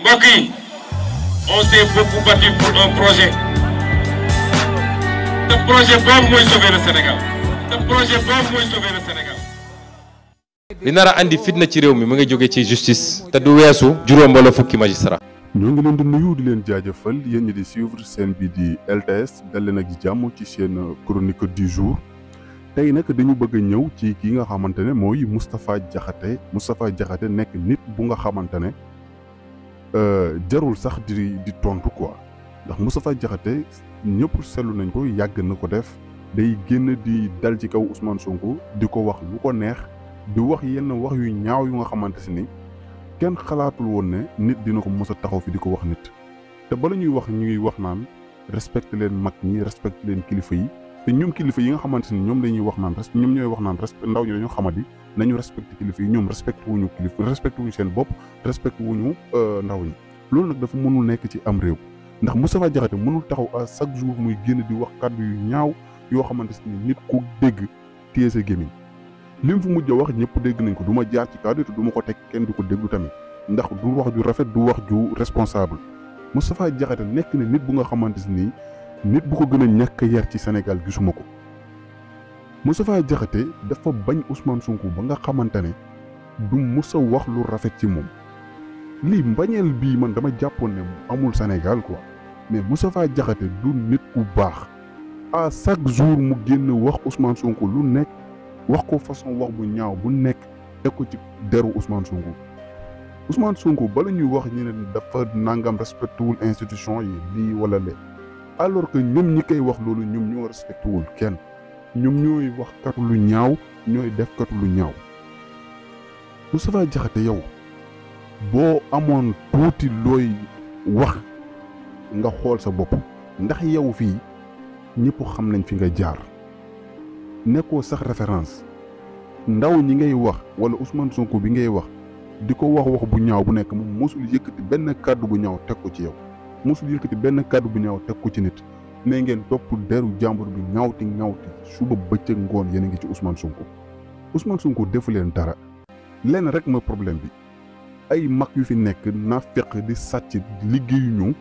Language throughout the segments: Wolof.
mbokk yi on s'est beaucoup battu pour un projet. te projet boobu mooy sauver le Sénégal. li nar a andi fitna ci réew mi mu ngi jóge ci justice te du weesu juróom wala fukki magistrat. ñoo ngi leen di nuyu di leen jaajëfal yéen ñi di suivre seen bi di LTS dal leen ak jàmm ci seen chronique du jour tey nag dañu bëgg a ñëw ci ki nga xamante ne mooy Moustapha Diakhaté nekk nit bu nga xamante ne jarul sax di tontu quoi ndax Moustapha Diakhaté ñëpp seetlu nañ ko yàgg na ko def day génn di dal ci kaw Ousmane Sonko di ko wax lu ko neex di wax yenn wax yu ñaaw yu nga xamante si ni kenn xalaatul woon ne nit dina ko mës a taxaw fi di ko wax nit te bala ñuy wax ñuy wax naan respecté leen mag ñi respecté leen kilifa yi te ñoom kilifa yi nga xamante ni ñoom dañuy wax naan ñoom ñooy wax naan ndaw ñi dañoo xamadi nañu respecté kilifa yi ñoom respecté wuñu kilifa respecté wuñu seen bopp respecté wuñu ndaw ñi loolu nag dafa mënul nekk ci am réew ndax Moustapha Diakhaté mënul taxaw à chaque jour muy génn di wax kàddu yu ñaaw yoo xamante ni nit ku dégg téye sa gémmiñ li mu fi mujj a wax ñëpp dégg nañ ko du ma jaar ci kàddu te du ma ko teg kenn di ko déglu tamit ndax du wax ju rafet du wax ju responsable Moustapha Diakhaté nekk na nit bu nga xamante ni nit bu ko gën a ñàkk yar ci Sénégal gisuma ko Moustapha Diakhaté dafa bañ Ousmane Sonko ba nga xamante ne du mus a wax lu rafet ci moom lii mbañeel bii man dama jàppoon ne amul Sénégal quoi mais Moustapha Diakhaté du nit ku baax à chaque jour mu génn wax Ousmane Sonko lu nekk wax ko façon wax bu ñaaw bu nekk teg ko ci deru Ousmane Sonko bala ñuy wax ñu ne dafa nangam respecté wul institution yi lii wala lee alors que ñoom ñi koy wax loolu ñoom ñoo respecté wul kenn ñoom ñooy wax katu lu ñaaw ñooy def katu lu ñaaw Moustapha Diakhaté yow boo amoon tuuti looy wax nga xool sa bopp ndax yow fii ñëpp xam nañ fi nga jaar nekkoo sax référence ndaw ñi ngay wax wala Ousmane Sonko bi ngay wax di ko wax bu ñaaw bu nekk moom mosul yëkkati benn kàddu bu ñaaw teg ko ci yow mosul yëkkati benn kàddu bu ñaaw teg ko ci nit ne ngeen topp deru jàmbur bi ñaawti suba bëccëg ngoon yéen a ngi ci Ousmane Sonko defu leen dara lenn rek ma problème bi ay mag yu fi nekk na fekk di sàcc liggéeyuñu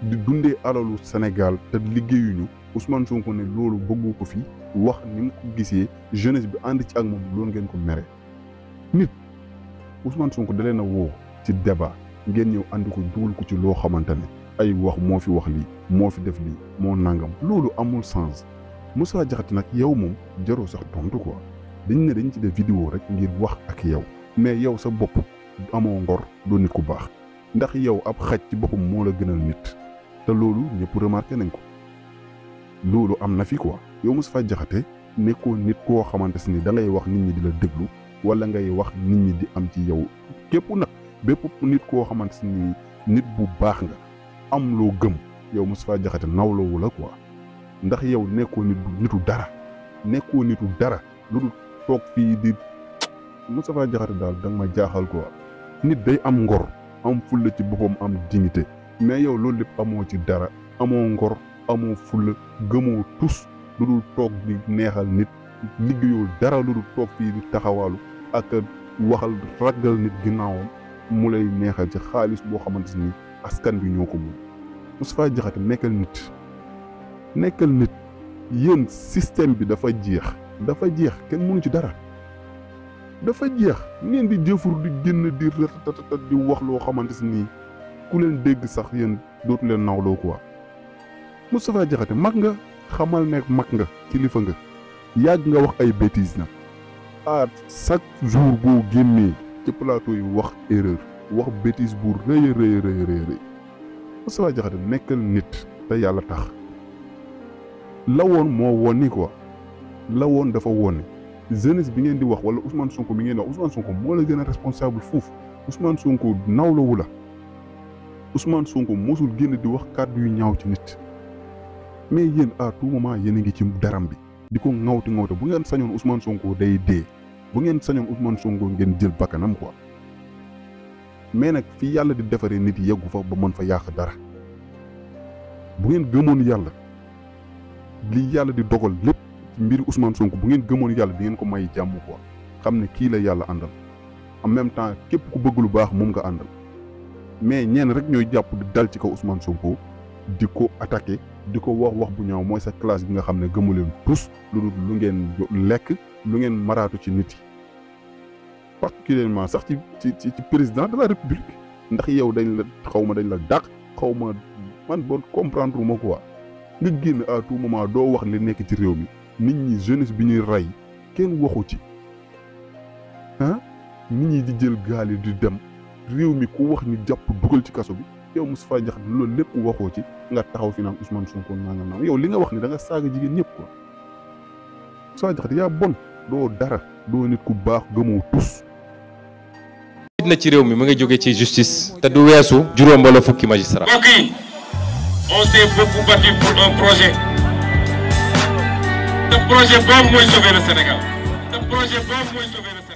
di dundee alalu Sénégal te liggéeyuñu Ousmane Sonko ne loolu bëggu ko fi wax ni mu ko gisee jeunesse bi ànd ci ak moom loolu ngeen ko mere nit Ousmane Sonko da leen a woo ci débat ngeen ñëw andi ko dugal ko ci loo xamante ne ay wax moo fi wax lii moo fi def lii moo nangam loolu amul sens Moustapha Diakhaté nag yow moom jaroo sax tontu quoi dañ ci def vidéo rek ngir wax ak yow mais yow sa bopp amoo ngor doo nit ku baax ndax yow ab xaj ci boppam moo la gënal nit te loolu ñëpp remarqué nañ ko loolu am na fi quoi yow Moustapha Diakhaté nekkoo nit koo xamante ni da ngay wax nit ñi di la déglu wala ngay wax nit ñi di am ci yow képp nag bépp nit koo xamante ni nit bu baax nga am loo gëm yow Moustapha Diakhaté nawloowu la quoi ndax yow nekkoo nitu dara lu dul toog fii di Moustapha Diakhaté daal da nga ma jaaxal quoi nit day am ngor am fulla ci boppam am dignité mais yow loolu lépp amoo ci dara amoo ngor amoo fulla gëmoo tus lu dul toog di neexal nit liggéeyoo dara lu dul toog fii di taxawaalu ak waxal ragal nit ginnaawam mu lay neexal ci xaalis boo xamante ni askan bi ñoo ko moom Moustapha Diakhaté nekkal nit yéen système bi dafa jeex kenn mënu ci dara dafa jeex ngeen di jëfur di génn di ratatat di wax loo xamante ni ku leen dégg sax yéen dootu leen nawloo quoi Moustapha Diakhaté mag nga xamal ne mag nga kilifa nga yàgg nga wax ay bêtises nag à chaque jour boo génnee ci plateau yi wax erreur wax bêtise bu rëy Moustapha Diakhaté nekkal nit te yàlla tax la woon moo woon ni quoi la woon dafa woon ni jeunesse bi ngeen di wax wala Ousmane Sonko bi ngeen di wax Ousmane Sonko moo la gën a responsable foofu Ousmane Sonko nawlawu la Ousmane Sonko mosul génn di wax kàddu yu ñaaw ci nit mais yéen à tout moment yéen a ngi ci daram bi di ko ŋawti bu ngeen sañoon Ousmane Sonko day dee bu ngeen sañoon Ousmane Sonko ngeen jël bakkanam quoi mais nag fi yàlla di defaree nit yeggu fa ba mën fa yàq dara bu ngeen gëmoon yàlla li yàlla di dogal lépp ci mbiri Ousmane Sonko bu ngeen gëmoon yàlla di ngeen ko may jàmm quoi xam ne kii la yàlla àndal en même temps képp ku bëgg lu baax moom nga àndal mais ñenn rek ñooy jàpp di dal ci kaw Ousmane Sonko di ko attaqué di ko wax bu ñaaw mooy sa classe bi nga xam ne gëmu leen tous lu dul lu ngeen lekk lu ngeen maraatu ci nit yi particulièrement sax ci président de la république ndax yow dañ la xaw ma dañ la dàq xaw ma man bon comprendre ma quoi nga génn à tout moment doo wax li nekk ci réew mi nit ñi jeunesse bi ñuy rey kenn waxu ci ah nit ñi di jël gaal yi di dem réew mi ku wax ñu jàpp dugal ci kaso bi yow Moustapha Diakhaté loolu lépp waxoo ci nga taxaw fi naan Ousmane Sonko nangam yow li nga wax ni da nga saaga jigéen ñëpp quoi Moustapha Diakhaté yaa bon doo dara doo nit ku baax gëmoo tus. fitna ci réew mi mu ngi jóge ci justice te du weesu juróom wala fukki magistrat. mbokk yi on s'est beaucoup battu pour un projet. te projet boobu mooy sauver le Sénégal. te projet boobu mooy sauver le Sénégal.